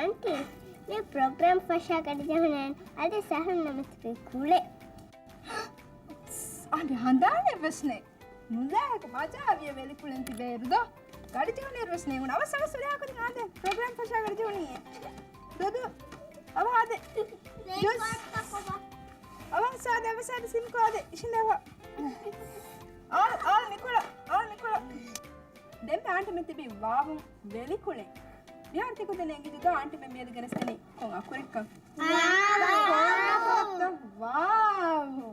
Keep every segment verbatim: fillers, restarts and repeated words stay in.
އަންޓީ، މި ޕްރޮގްރާމް ފަށާ ގަޑިޖެހުނޭ އަދި ސަހަރުން ނަމަ ތިބި ކުޅެ. އަދި ހަނދާނެއް ވެސް ނެތް. ނުލާހެކު މަޖާވިޔަ ވެލިކުޅެން ތިބޭއިރު ދޯ. ގަޑިޖެހުނީއިރު ވެސް ނޭނގުނު. އަވަސް އަވަސް ހުރިހާ ކުދިން އާދެ. ޕްރޮގްރާމް ފަށާ ގަޑިޖެހުނީ. ދޯ ދޯ. އަވަހާދެ. ޖޫސް. އަވަސް އާދެ، އަވަސް އާދެ ސިންކޯ އާދެ. އިށިނދެވާ. އާލް، އާލް މިކޮޅަށް، އާލް މިކޮޅަށް. ދެން އާންޓި މި ތިބީ ވާވުން ވެލިކުޅެން. މިހާރު ތިކުދިން އެނގިއްޖެ ދޯ އާންޓި މި މިއަދު ގެނެސްދިނީ ކޮން އަކުރެއްކަން. ވާވު. ވާވު.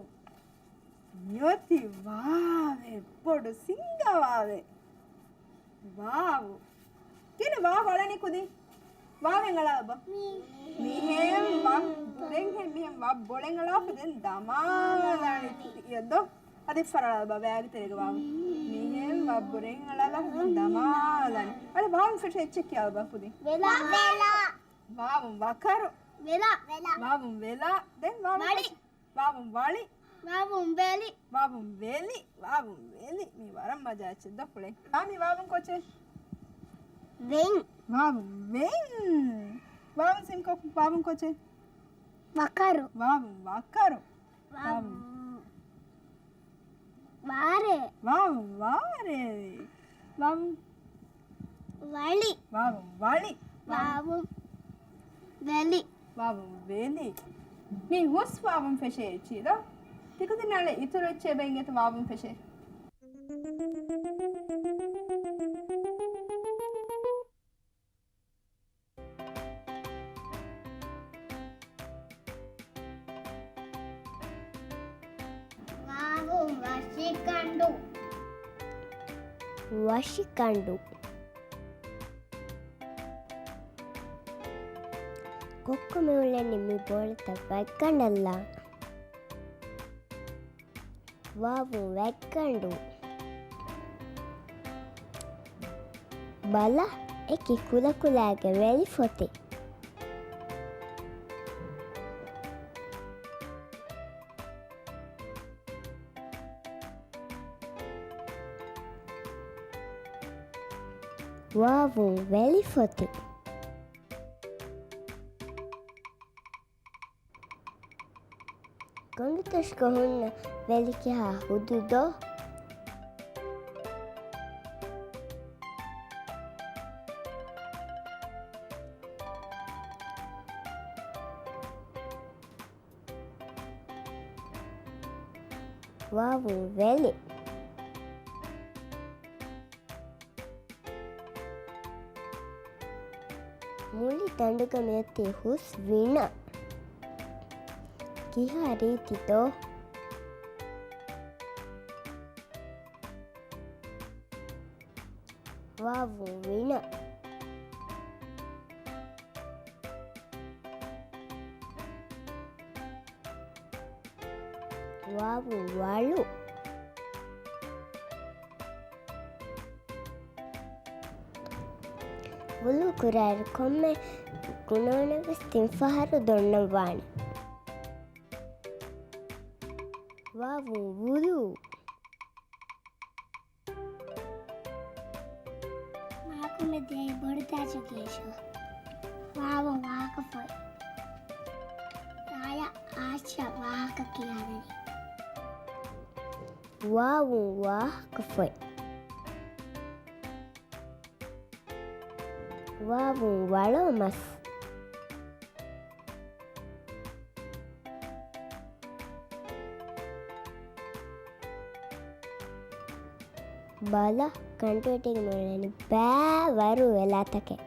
މިއޮތީ ވާވެއް، ބޮޑު ސިނގަވާވެއް. ވާވު. ކިހިނެއް ވާވު އަޅަނީ ކުދިން؟ ވާވެން އަޅާލަބަ. މިހެން ވަށް ބޮޅެއް، މިހެން ވަށް ބޮޅެއް އަޅާފަ ދެން ދަމާލާނެ ތިޔަ ދޯ. އަދި އެއްފަރާ އަޅާލަބަ ވައިގެ ތެރޭގަ ވާވު. މިހެން ވަށް ބޮޅެއް އަޅާލާފަ ދެން ދަމާލާނެ. އަދި ވާވުން ފެށޭ އެއްޗެއް ކިޔާލަބަ ކުދިން. ވެލާ. ވާވުން ވަކަރު. ވެލާ. ވާވުން ވެލާ. ދެން ވާވުން ވަޅި. ފެށޭ. ވާވުން ވަޅި. ވާވުން ވެލި. ވާވުން ވެލި. ވާވުން ވެލި. މީ ވަރަށް މަޖާ އެއްޗެއް ދޯ ކުޅެން. އާ މީ ވާވުން ކޮއްޗެއް؟ ވެން. ވާވުން ވެން. ވާވުން ސިންކޯ، ވާވުން ކޮއްޗެއް؟ ވަކަރު. ވާވުން ވަކަރު. ވާވުން ވާރޭ. ވާވުން ވާރޭ. ވާވުން ވަޅި. ވާވުން ވަޅި. ވާވުން ވެލި. ވާވުން ވެލި. މީ ހުސް ވާވުން ފެށޭ އެއްޗެއް ދޯ. ތިކުދިންނާ އަޅެ އިތުރު އެއްޗެއް އެބަ އިނގޭތަ ވާވުން ފެށޭ. ވާވުން ވަށިކަނޑު. ވަށިކަނޑު. ކޮއްކޮ މި އުޅެނީ މި ބޯޅަތައް ވައްކަނޑަށްލާ. ވާވުން ވައްކަނޑު. ބަލަ، އެކި ކުލަކުލާގެ ވެލިފޮތި. ވާވުން ވެލިފޮތި. ގޮނޑުތަށިގަ ހުންނަ ވެލި ކިހާ ހުދު ދޯ؟ ވާވުން ވެލި. މުޅި ދަނޑުގަ މިއޮތީ ހުސް ވިނަ. ކިހާ ރީތި ދޯ؟ ވާވުން ވިނަ. ވާވުން ވަޅު. ވުޟޫ ކުރާއިރު ކޮންމެ ގުނަވަނަށް ވެސް ތިން ފަހަރު ދޮންނަން ވާނެ. ވާވުން ވުޟޫ. މާކުމެ ދޭ ބޮޑުތާޗު ގޭޝު. ވާވުން ވާހަކަފޮތް. ރާޔާ އާއްޝާ ވާހަކަ ކިޔާދެނީ. ވާވުން ވާހަކަފޮތް. ވާވުން ވަޅޯ މަސް. ބަލަ، ކަނޑުއެއްޓިގެން މިއުޅެނީ ބައިވަރު ވެލާތަކެއް.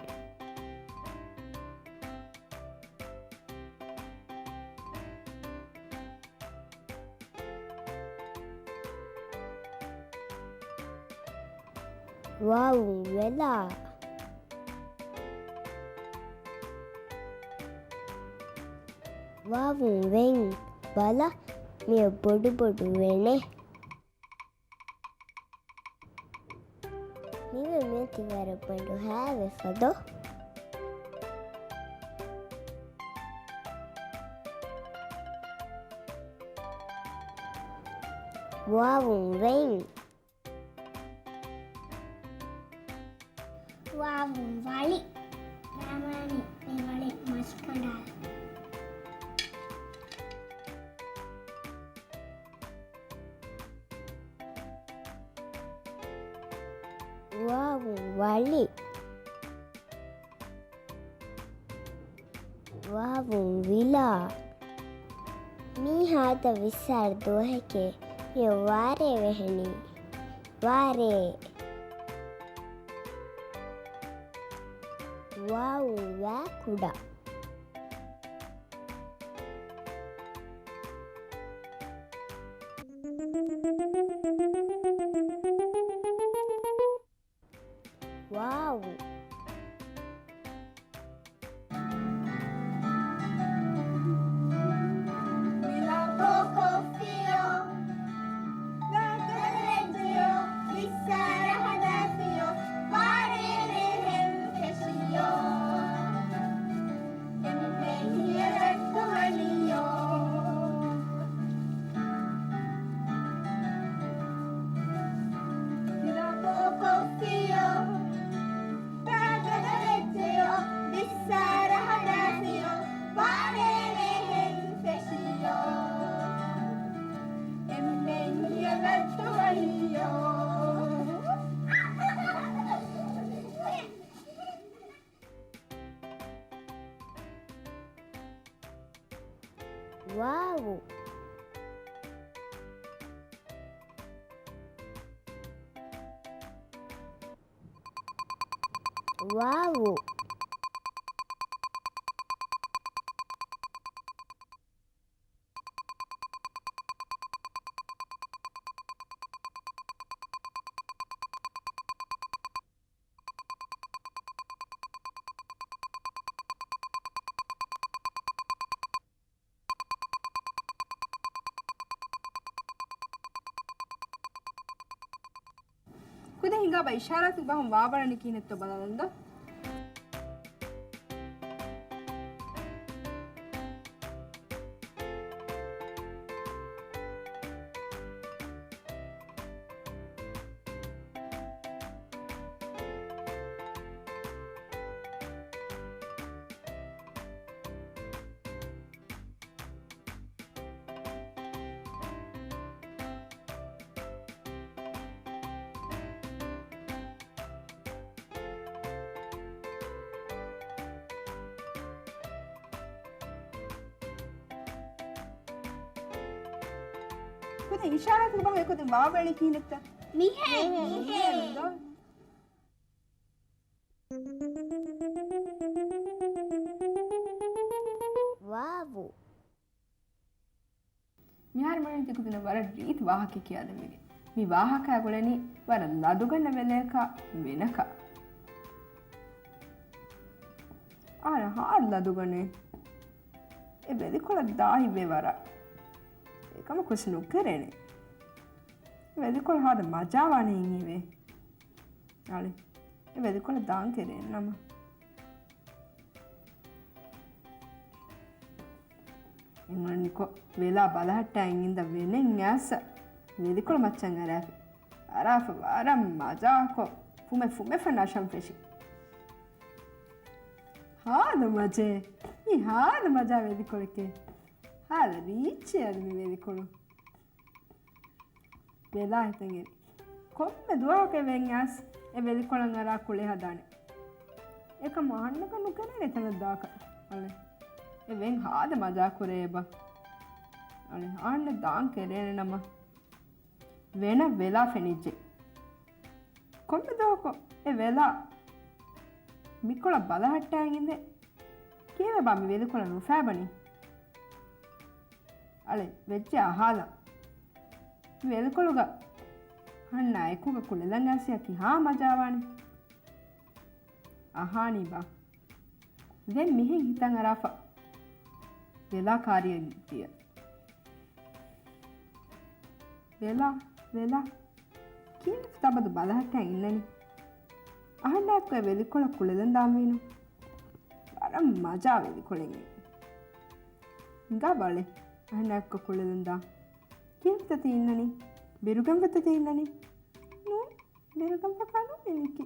ވާވުން ވެލާ. ވާވުން ވެން. ބަލަ، މިއޮތް ބޮޑުބޮޑު ވެނެއް. މިވެ މިއޮތީ ވަރަށް ބަނޑު ހައިވެފަ ދޯ. ވާވުން ވެން. ވާވުން ވަޅި. ރާމާނީ، މި ވާވުން ވަޅި. ވާވުން ވިލާ. މީ ހާދަ ވިއްސާރަ ދުވަހެކޭ. މިއޮއް ވާރޭ ވެހެނީ. ވާރޭ. ވާވުން ވާ ކުޑަ. ވާވު. ވާވު. ވާވު. ކުދިން ހިނގާބަ އިޝާރާތު ބަހުން ވާވަޅަނީ ކިހިނެއްތޯ ބަލާލަން ދޯ. ކުދިން އިޝާރާތުގެ ބަހުން އެކުދިން ވާވަޅީ ކިހިނެއްތަ؟ މިހެން، މިހެން. މިހެން ދޯ. ވާވު. މިހާރު މި ތިކުދިންނަށް ވަރަށް ރީތި ވާހަކައެއް ކިޔާދެވޭ. މި ވާހަކައާ ގުޅެނީ ވަރަށް ލަދުގަންނަ ވެލަޔަކާ ވެނަކާ. އާނ ހާ ލަދުގަނެ. އެ ވެލިކޮޅަށް ދާހިވޭ ވަރަށް. އެކަމަކުވެސް ނުކެރޭނެ. ވެލިކޮޅު ހާދަ މަޖާވާނެ ހިނގީވޭ. އަޅެ، އެ ވެލިކޮޅަށް ދާން ކެރޭނެ ނަމަ. އެނގުނަނިކޮށް ވެލާ ބަލަހައްޓާ އިނގިންދަ ވެނެއް އައިސް ވެލިކޮޅު މައްޗަށް އަރާފި. އަރާފަ ވަރަށް މަޖާކޮށް ފުމެ ފުމެފަ ނަށަން ފެށި. ހާދަ މަޖޭ. މީ ހާދަ މަޖާ ވެލިކޮޅެކޭ. ހާދަ ރީއްޗޭ އަދި މި ވެލިކޮޅު. ވެލާ ހިތަށް އެރި. ކޮންމެ ދުވަހަކު އެ ވެން އައިސް އެ ވެލިކޮޅަށް އަރާ ކުޅޭ ހަދާނެ. އެކަމު އަހަންނަކަށް ނުކެރޭނެ ތަނަށް ދާކަށް. އަޅެ. އެ ވެން ހާދަ މަޖާ ކުރޭ އެބަ. އަޅެ. އަހަންނަށް ދާން ކެރޭނެ ނަމަ. ވެނަށް ވެލާ ފެނިއްޖެ. ކޮންމެ ދުވަހަކު އެ ވެލާ މިކޮޅަށް ބަލަހައްޓާ އިނދެ. ކީއްވެބާ މި ވެލިކޮޅަށް ނުފޭބަނީ؟ އަޅެ، ވެއްޖެ އަހާލަން. މި ވެލިކޮޅުގަ އަހަންނާ އެކުގަ ކުޅެލަން އައިސް ކިހާ މަޖާވާނެ؟ އަހާނީބާ؟ ދެން މިހެން ހިތަށް އަރާފަ ވެލާ ކާރިއަށް ދިޔަ. ވެލާ، ވެލާ. ކީއްވެފަ ތަބަދު ބަލަހައްޓާ އިންނަނީ؟ އަހަންނާއެކު އެ ވެލިކޮޅަށް ކުޅެލަން ދާންވީނު. ވަރަށް މަޖާ ވެލިކޮޅެއް. ހިނގާ ބަލަ. އަހަންނާއެކު ކުޅެލަން ދާ. ކީއްވެފަ ތި އިންނަނީ؟ ބިރުގަންފަތަ ތި އިންނަނީ؟ ނޫން. ބިރުގަންފަކާ ނޫން މި ނިކީ.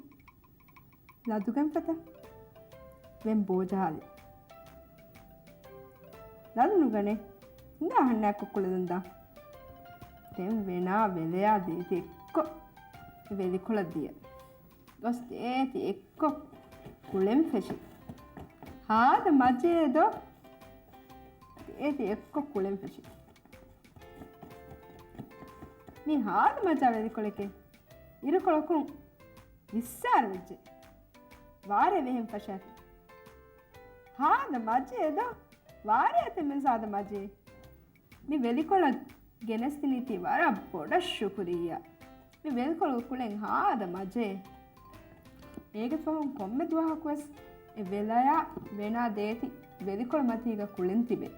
ލަދުގަންފަތަ؟ ވެން ބޯޖަހާލި. ލަދު ނުގަނޭ. ހިނގާ އަހަންނާއެކު ކުޅެލަން ދާ. ދެން ވެނާ ވެލެޔާ ދޭތި އެއްކޮށް ވެލިކޮޅަށް ދިޔަ. ގޮސް ދޭތި އެއްކޮށް ކުޅެން ފެށި. ހާދަ މަޖޭ ދޯ؟ ދޭތި އެއްކޮށް ކުޅެން ފެށި. މީ ހާދަ މަޖާ ވެލިކޮޅެކޭ. އިރުކޮޅަކުން ވިއްސާރަ ވެއްޖެ. ވާރޭ ވެހެން ފަށާފި. ހާދަ މަޖޭ ދޯ؟ ވާރޭ އެތެމެން ސާދަ މަޖޭ. މި ވެލިކޮޅަށް ގެނެސްދިނީތީ ވަރަށް ބޮޑަށް ޝުކުރިއްޔާ. މި ވެލިކޮޅު ކުޅެން ހާދަ މަޖޭ. އޭގެ ފަހުން ކޮންމެ ދުވަހަކުވެސް އެ ވެލަޔާ ވެނާ ދޭތި ވެލިކޮޅު މަތީގަ ކުޅެން ތިބޭ.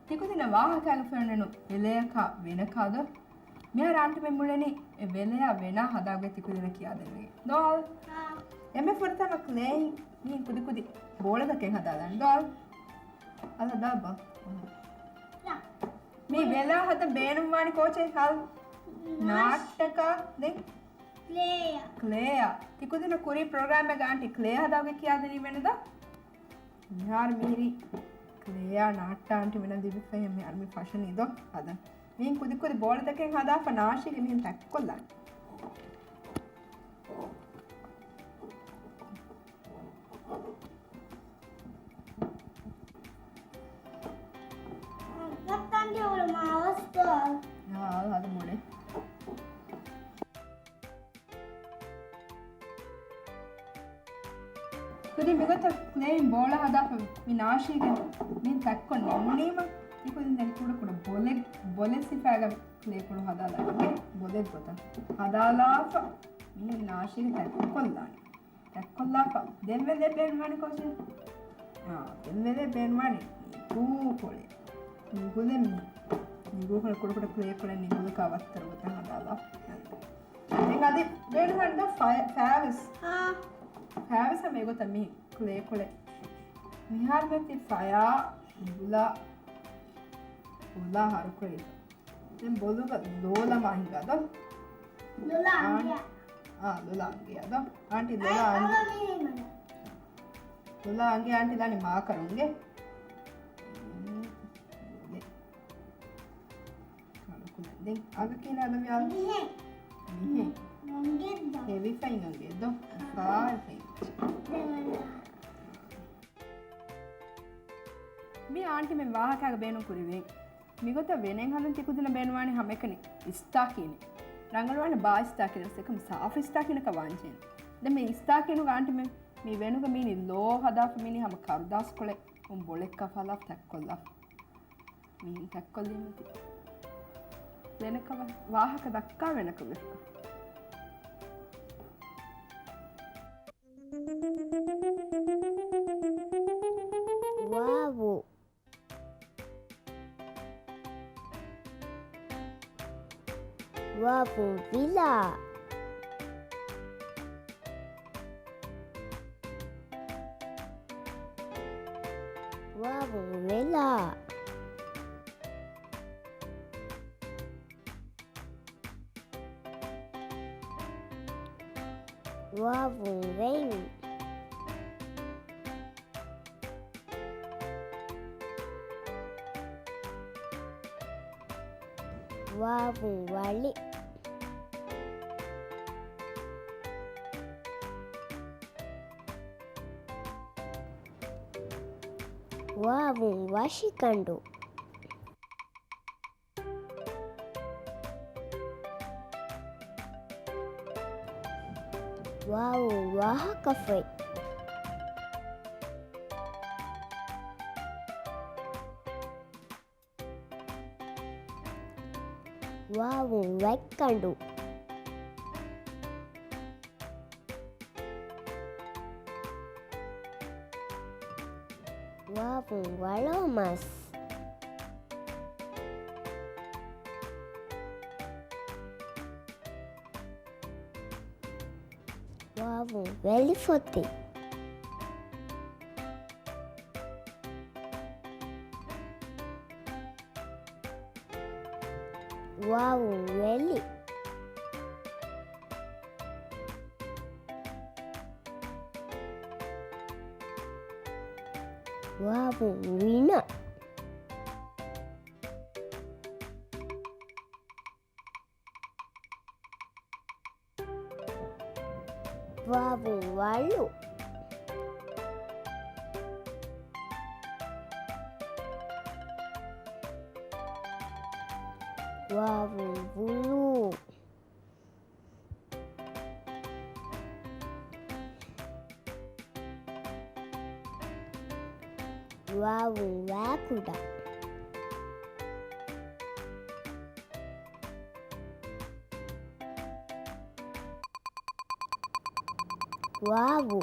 ތިކުދިންނަށް ވާހަކައިގަ ފެނުނު ވެލެޔަކާ ވެނަކާ ދޯ؟ މިހާރު އާންޓިމެން މިއުޅެނީ އެ ވެލެޔާ ވެނާ ހަދާގޮތް ތިކުދިންނަށް ކިޔާދެންވީ ދޯ؟ އާ. އެންމެ ފުރަތަމަ ކްލޭއިން މި ކުދިކުދި ބޯޅަތަކެއް ހަދާލާނެ ދޯ؟ އަދަ ދާބަ. މި ވެލާ ހަދަން ބޭނުންވާނެ ކޯޗެއް ހަލް؟ ނާށްޓަކާ ދެން؟ ކްލޭއާ. ކްލޭއާ. ތިކުދިންނަށް ކުރީ ޕްރޮގްރާމެއްގަ އާންޓި ކްލޭ ހަދާގޮތް ކިޔާދެނީމެއްނު ދޯ؟ މިހާރު މީރި ކްލޭއާ ނާއްޓާ އާންޓިމެނަށް ލިބިފައި މިހާރު މި ފަށަނީ ދޯ ހަދަން. މިހެން ކުދިކުދި ބޯޅަތަކެއް ހަދާފަ ނާށީގެ މިހެން ތައްކޮށްލާނެ. އާ، ހަދަ މޮޅެ. ކުދިން މިގޮތަށް ކްލޭއިން ބޯޅަ ހަދާފަ މި ނާށީގެ މި ތައްކޮށް ނިމުނީމަ، ތިކުދިން ދެން ކުޑަ ކުޑަ ބޮލެއް، ބޮލެއް ސިފައިގަ ކްލޭ ކުޅު ހަދާލާ ބޮލެއް ގޮތަށް ހަދާލާފަ މިހެން ނާށީގެ ތައްކޮށްލާނެ. ތައްކޮށްލާފަ. ދެން ވެލެއް ބޭނުންވާނެ ކޯޗެއް؟ އާ، ދެން ވެލެއް ބޭނުންވާނެ ނިގޫ ކޮޅެއް. ނިގުލެއް މި. ނިގޫ ކޮޅެއް ކުޑަކުޑަ ކްލޭ ކޮޅެއް ނިގުލަކާ ވައްތަރު ގޮތަށް ހަދާލާ. ދެން އަދި ބޭނުންވާނެ ދޯ ފަޔަ-، ފަޔާވެސް. އާ. ފަޔާވެސް ހަމަ އެގޮތަށް މި ކްލޭ ކޮޅެއް. މިހާރު މެތި ފަޔާ ނިގުލާ ބޮލާ ހަރުކޮޅި. ދެން ބޮލުގަ ލޯލަމާ ހިނގާ ދޯ؟ ލޮލާ އާން-، އަނގިޔާ. އާ، ލޮލާ އަނގިޔާ ދޯ؟ އާންޓީ ލޮލާ އަން-، ލޮލާ އަނގި އާންޓީ ލާނީ މާކަރުންގެ. ދެން އަގަކީ ނާދަ ވިޔާލު؟ މިހެން. މިހެން. ހެވިފައި އަނގެ ދޯ؟ ފާ ހެވި. މި އާންޓިމެން ވާހަކާގަ ބޭނުން ކުރެވޭ. މިގޮތަށް ވެނެއް ހަދަން ތިކުދިނަށް ބޭނުންވާނެ ހަމައެކަނި އިސްތާކީނެއް. ރަނގަޅުވާނެ ބާ އިސްތާކީނެއް ވެސް އެކަމް ސާފު އިސްތާކީނަކަށް ވާންޖެހޭނެ. ދެން މި އިސްތާކީނުގަ އާންޓިމެން މި ވެނުގަ މީނި ލޯ ހަދާފަ މީނި ހަމަ ކަރުދާސް ކޮޅެއް އުން ބޮޅެއްކާ ފާލާފަ ތައްކޮށްލާފަ. މިހެން ތައްކޮށްލީމަތި. ވެނަކަ ވާ-، ވާހަކަ ދައްކާ ވެނަކަ ވެފަ. ވާވު. ވާވު ވިލާ. ވާވު ވެލާ. ވާވު ވެއިން. ވާވު ވަޅި. ވާވު ވަށިގަނޑު. ވާވު ވާހަކަފޮތް. ވާވު ވައްކަނޑު. ވާވު ވަޅޯމަސް. ވާވު ވެލިފޮތި. ވާވު ވެލި. ވާވު ވިނަ. ވާވުން ވަޅު. ވާވުން ވުޅު. ވާވުން ވާކުޑަ. ވާވު.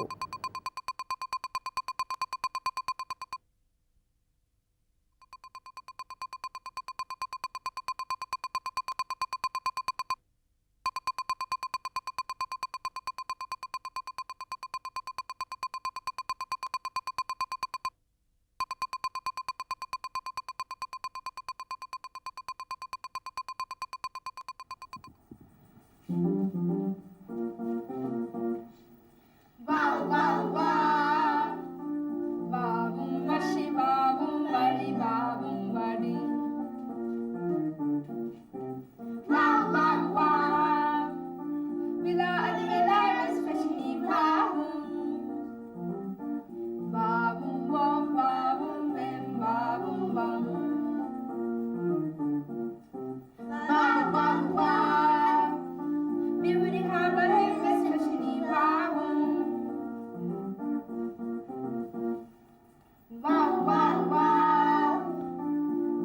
ވާ، ވާ، ވާ. ވާވުން ވަށި، ވާވުން ވަޅި، ވާވުން ވަޑި. ވާ، ވާ، ވާ. ވިލާ އަދި ވެލާ ވެސް ފެށިނީ ވާވުން. ވާވުން ވޯ، ވާވުން ވެން، ވާވުން ވަން. ވާ، ވާ، ވާ. މި ހުރިހާ ބަހެއް ވެސް ފެށިނީ ވާވުން. ވާ، ވާ، ވާ.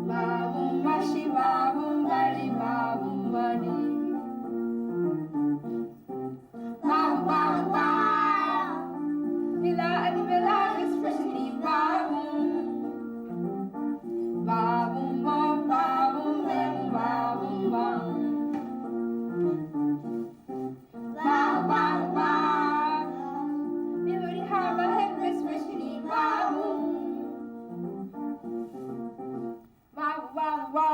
ވާވުން ވަށި، ވާވުން ވަޅި، ވާވުން ވަޑި. ވާ، ވާ، ވާ. ވިލާ އަދި ވެލާ ވެސް ފެށިނީ ވާވުން. ވާވުން ވޯ، ވާވުން ވެން، ވާވުން ވަން. ވާ، ވާ، ވާ. މި ހުރިހާ ބަހެއް ވެސް ފެށިނީ ވާވުން. ވާ، ވާ، ވާ.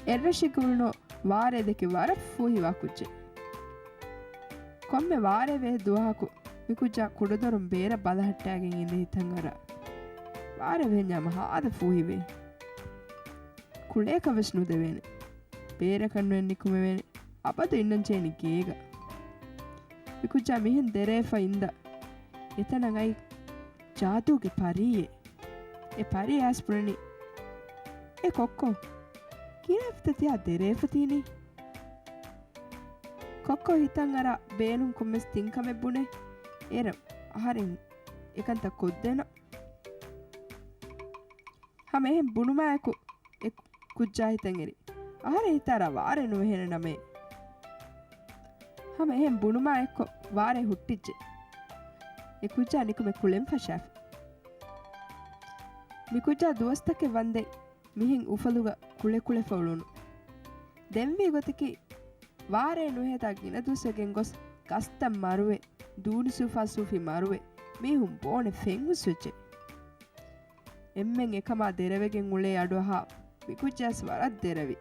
އެއްރަށެއްގަ އުޅުނު ވާރޭ ދެކެ ވަރަށް ފޫހިވާ ކުއްޖެއް. ކޮންމެ ވާރޭ ވޭ ދުވަހަކު މި ކުއްޖާ ކުޑަދޮރުން ބޭރަށް ބަލަހައްޓާގެން އިނދެ ހިތަށް އަރާ. ވާރޭ ވެހެންޏާމަ ހާދަ ފޫހިވޭ. ކުޅޭކަށް ވެސް ނުދެވޭނެ. ބޭރަކަށް ނުވެ ނިކުމެވޭނެ. އަބަދު އިންނަން ޖެހެނީ ގޭގަ. މި ކުއްޖާ މިހެން ދެރަވެފަ އިންދާ. އެތަނަށް އައި ޖާދޫގެ ޕަރީއެއް. އެ ޕަރީ އައިސް ބުނަނީ، އޭ ކޮއްކޮ، ކިހާ އެފަތަ ތިޔާ ދެރަވެފަ ތީނީ؟ ކޮއްކޮ ހިތަށް އަރާ ބޭނުން ކޮންމެސް ތިން ކަމެއް ބުނޭ. އޭރަށް އަހަރެން އެކަންތައް ކޮށްދޭނަން. ހަމަ އެހެން ބުނުމާއެކު އެ ކުއްޖާ ހިތަށް އެރި. އަހަރެން ހިތަށް އަރާ ވާރޭ ނުވެހޭނެ ނަމޭ. ހަމަ އެހެން ބުނުމާ އެއްކޮށް ވާރޭ ހުއްޓިއްޖެ. އެ ކުއްޖާ ނިކުމެ ކުޅެން ފަށާފި. މި ކުއްޖާ ދުވަސްތަކެއް ވަންދެން މިހެން އުފަލުގަ ކުޅެކުޅެފަ އުޅުނު. ދެންވީ ގޮތަކީ، ވާރޭ ނުހޭތާ ގިނަ ދުވަސް ވެގެން ގޮސް ގަސްތައް މަރުވެ، ދޫނި ސޫފާ ސޫފި މަރުވެ، މީހުން ބޯނެ ފެން ހުސްވެއްޖެ. އެންމެން އެކަމާ ދެރަވެގެން އުޅޭ އަޑުއަހާ މިކުއްޖާސް ވަރަށް ދެރަވި.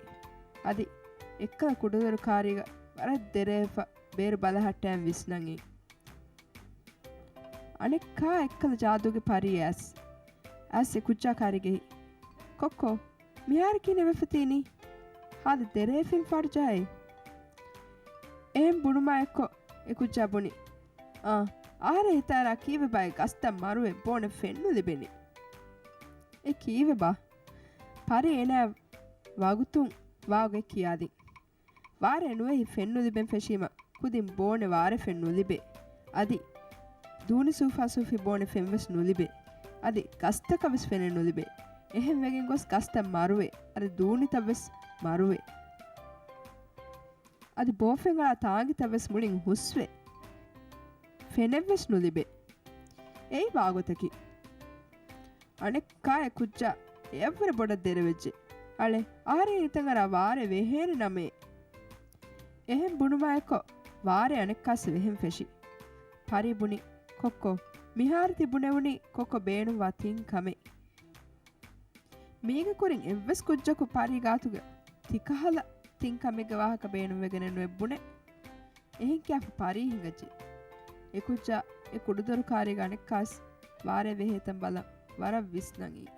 އަދި އެއްކަލަ ކުޑަދޮރުކާރީގަ ވަރަށް ދެރަވެފަ ބޭރު ބަލަހައްޓައިން ވިސްނަން އިން. އަނެއްކާ އެއްކަލަ ޖާދޫގެ ޕަރީ އައިސް، އައިސް އެ ކުއްޖާ ކާރިގައި، ކޮއްކޮ، މިހާރު ކިހިނެއް ވެފަ ތީނީ؟ ހާދަ ދެރަވެފިން ފާޑު ޖަހައި. އެހެން ބުނުމާ އެއްކޮށް އެ ކުއްޖާ ބުނި، އާ، އަހަރެން ހިތަށް އަރާ ކީއްވެ ބާއޭ ގަސްތައް މަރުވެ ބޯނެ ފެން ނުލިބެނީ؟ އެ ކީއްވެ ބާ؟ ޕަރީ އޭނާ ވަގުތުން ވާގޮތް ކިޔާދިން. ވާރޭ ނުވެހި ފެން ނުލިބެން ފެށީމަ ކުދިން ބޯނެ ވާރޭ ފެން ނުލިބޭ. އަދި ދޫނި ސޫފާ ސޫފި ބޯނެ ފެން ވެސް ނުލިބޭ. އަދި ގަސްތަކަށް ވެސް ފެނެއް ނުލިބޭ. އެހެން ވެގެން ގޮސް ގަސްތައް މަރުވޭ. އަދި ދޫނިތައް ވެސް މަރުވޭ. އަދި ބޯފެން އަޅާ ތާނގިތައް ވެސް މުޅިން ހުސްވޭ. ފެނެއް ވެސް ނުލިބޭ. އެއީ ވާގޮތަކީ. އަނެއްކާ އެ ކުއްޖާ އެއަށްވުރެ ބޮޑަށް ދެރަވެއްޖެ. އަޅެ، އަހަރެން ހިތަށް އަރާ ވާރޭ ވެހޭނެ ނަމޭ. އެހެން ބުނުމާ އެއްކޮށް ވާރޭ އަނެއްކާސް ވެހެން ފެށި. ޕަރީ ބުނި، ކޮއްކޮ، މިހާރު ތި ބުނެވުނީ ކޮއްކޮ ބޭނުންވާ ތިން ކަމެއް. މީގެ ކުރިން އެއްވެސް ކުއްޖަކު ޕަރީ ގާތުގަ ތިކަހަލަ ތިން ކަމެއްގެ ވާހަކަ ބޭނުންވެގެނެއް ނުވެ ބުނެ. އެހެން ކިޔާފަ ޕަރީ ހިނގައްޖެ. އެ ކުއްޖާ އެ ކުޑަދޮރުކާރީގަ އަނެއްކާސް ވާރޭ ވެހޭތަން ބަލަން ވަރަށް ވިސްނަން އިން.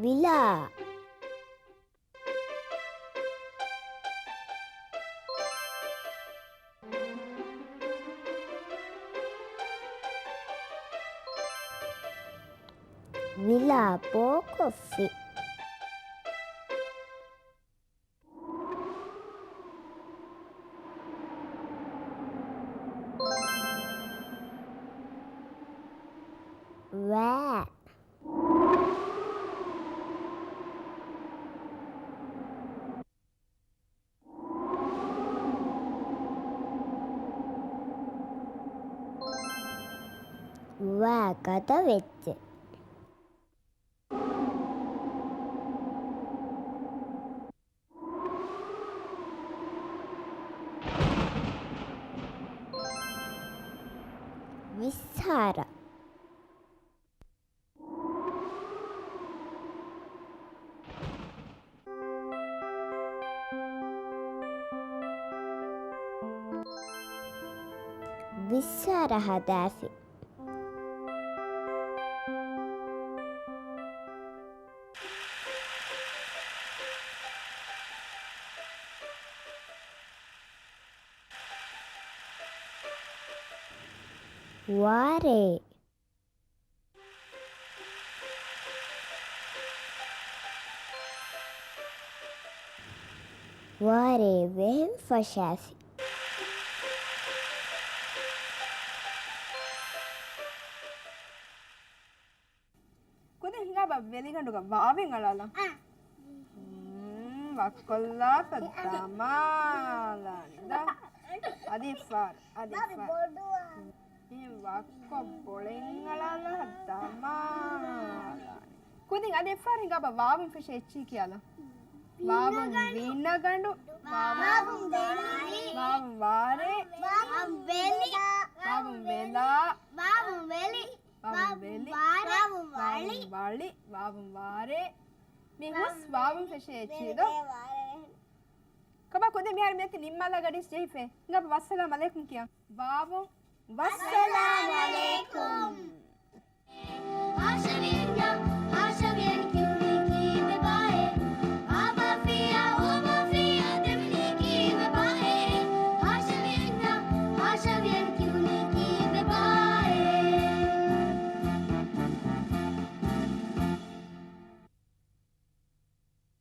ވިލާ. ވިލާ ޕޯކޮށްފި. ވާ. ވާ ގަދަ ވެއްޖެ. ވިއްސާރަ. ވިއްސާރަ ހަދާފި. ވާރޭ. ވާރޭ ވޭން ފަށާފި. ކުދިން ހިނގާބަ ވެލިގަނޑުގަ ވާވެން އަޅާލަން. އާ. މް، ވައްކޮށްލާފަ ދަމާލާނެ. ދާ. އަދި ފާރ، އަދި ފާރ. މި ވައްކޮށް ބޮޅެން އަޅާލާ ދަމާލާނެ. ކުދިން އަދި އެއްފާރި ހިނގާބަ ވާވުން ފެށޭ އެއްޗިހި ކިޔާލަ. ވާވުން ވީންނަ ގަނޑު. ވާވުން ވާރޭ. ވާވުން ވެލި. ވާވުން ވެލާ. ވާވުން ވެލި. ވާވުން ވެލި. ވާވުން ވަޅި. ވާވުން ވަޅި. ވާވުން ވާރޭ. މި ހުސް ވާވުން ފެށޭ އެއްޗިހި ދޯ. ކަބާ ކުދިން މިހާރު މިއޮތީ ނިންމާލާ ގަޑިސް ޖެހިފޭ. ހިނގާބަ ވައްސަލާމް އަލައިކުމް ކިޔާ. ވާވުން ވައްސަލާމް އަލައިކުމް.